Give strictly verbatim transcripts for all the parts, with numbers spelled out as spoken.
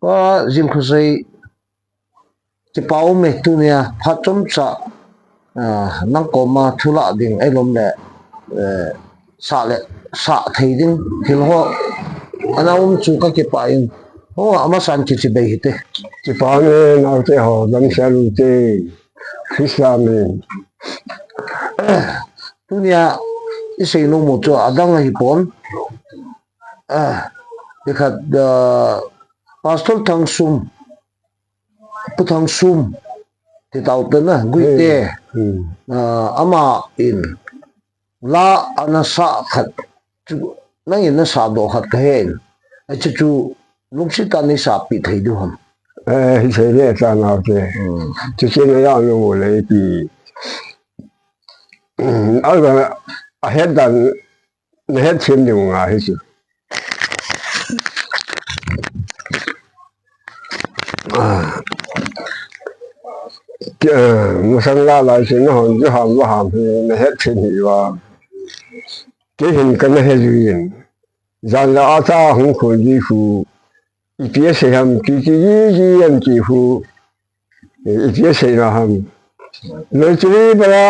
Pa Jimkhosei, kipa um e tunia, phat chomcha, ah, nang koma thu lah ding, ahilou le, eh, sah le, sah thei ding, thil ho, ana um chu kakipah in, ho, amasan kichibai hite. Kipa um e, naote ho, damsel u hite, Christa min. Tunia, isei nom u chu, adang ahipon, ah, ikhat, ah, Pastor Thangsum, Pu Thangsum, ti tao te na, Guite, hmm, ah, ama in, la ana sah khat, chu, nangin nasah doh khat kahen, achu chu, lungset tah in neisahpi thei diu ham? Eh, hi sei le ta naote. Hmm. Chu chu na ya no le ti. Aga, ahet dan, nahet them diu ngai hi chu. Ah. Ki, ah, masang la lai sin na hon ju ham va ham hi nahet them hi va. Kei hin kana he ju in. Jan la a cha hung khol ji khu. Ipi asei ham, kiti ji ji an ti khu. Ipi asei na ham. Loiteli bara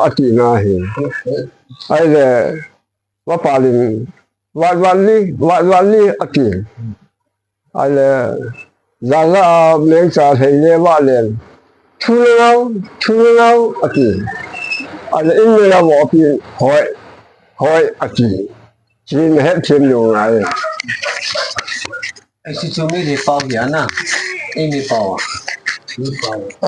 ati na hi. Ahile, vapal in, vat vat li, vat vat li ati. Ahile, jan la a mengcha lhei le vah le. Thu le ngau, thu le ngau ati. Ahile, in le ya vo pi, hoi, hoi ati. Chi nahet them diu ngai. Ai, chu chu mi le pau hi ana. Ei mi pau a.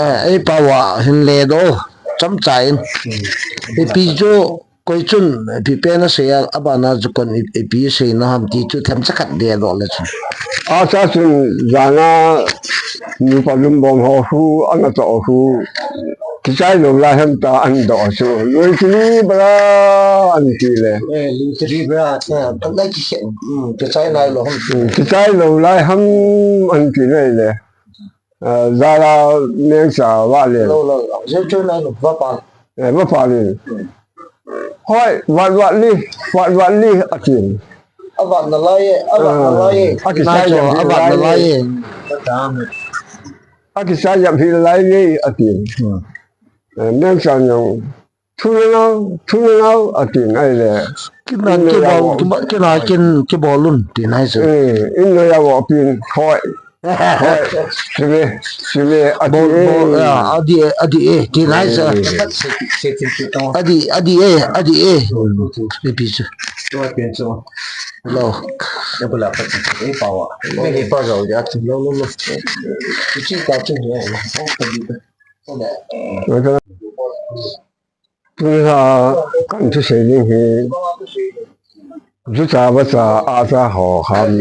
Eh, ei pau a, hin le doh. Chomcha in. Hmm. Ipi chu, koi chun, ipi pen asei a, abana chu kon i-, ipi sei na ham ti chu themcha khat le doh le chu. Acha chun, jan a, nupa lum bom ho khu, ana toh khu. Kichai lou lai ham ta an doh chu. Loiteli bara an ti le. Eh, loiteli bara, eh, lai kichen. Hmm, kichai lai lou ham. Hmm, kichai lou lai ham an ti le le. Eh, jan la mengcha vah le. Lou, lou, lou. Jeu chu lai lou, vapal. Eh, vapal in. Hmm. Hoi, vat vat li, vat vat li, ati. Avat nalai e, avat nalai e. Ah, akisai jam hi avat nalai e. Akisai jam hi lai e, ati. Hmm. Eh, mengcha jong, thu le ngau, thu le ngau, ati ahile. Kin a, in le ya kibol, vo. Kiba-, kin a, kin, kibol un, ti nai chu. Eh, in le ya vo pi, hoi. Hoi, sile, sile, ati e. Bol, bol, ya, ati e, ati e, ti nai chu. Eh. Ati, ati e, ati e. Ipi chu. Hello. Hello. Tun la kan thusei ding hi, jucha vacha, acha ho khan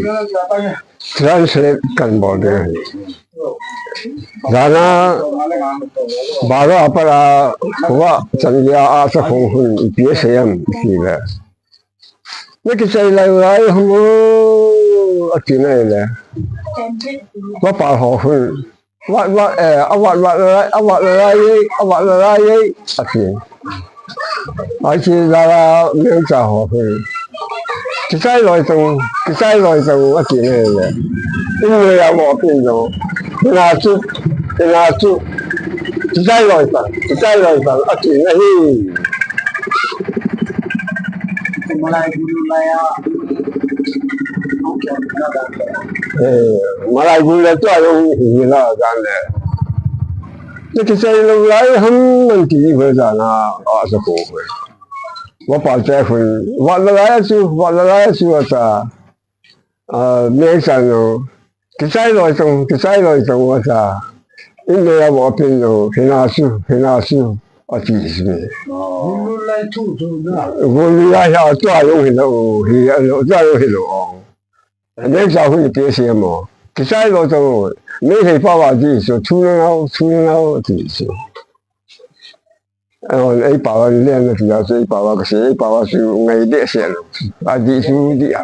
translate kan bol ding ahi. Jan a baro a pat a, khovah chan geiya acha khong khun ipi asei em ti le. Na kichai lou lai ham o, ati nai le. Vapal ho khun. Vat vat, eh, avat vat lai, avat lai, avat lai, ati. Achi jala mengcha ho khun. Kichai loi tong, kichai loi tong, ati nai le. In le ya vo pi jong. Hina chu, hina chu. Kichai loi tong, kichai loi tong, ati nai. Eh, malai gu le tua jong hi la jan le. Te kichai lou lai ham nan ti ho jan a, a sa ko ho. Vapal te khun, vat la lai chu, vat la lai chu ata. Ah, mengcha jong, kichai loi tong, kichai loi tong ata. In le ya vo pi jong, hina chu, hina chu, ati si. Gun lou lai thu chu na. Gun lou lai ha tua jong hilou, hi a lou, tua jong hilou. Mengcha hu ni pe se mo. Kichai lou tong, Meitei pao a ti chu, thu le ngau, thu le ngau ti chu. Ahon, ei pao a len na ti a chu, ei pao a kasei, ei pao a chu ngai behseh lou. Adi chu di a.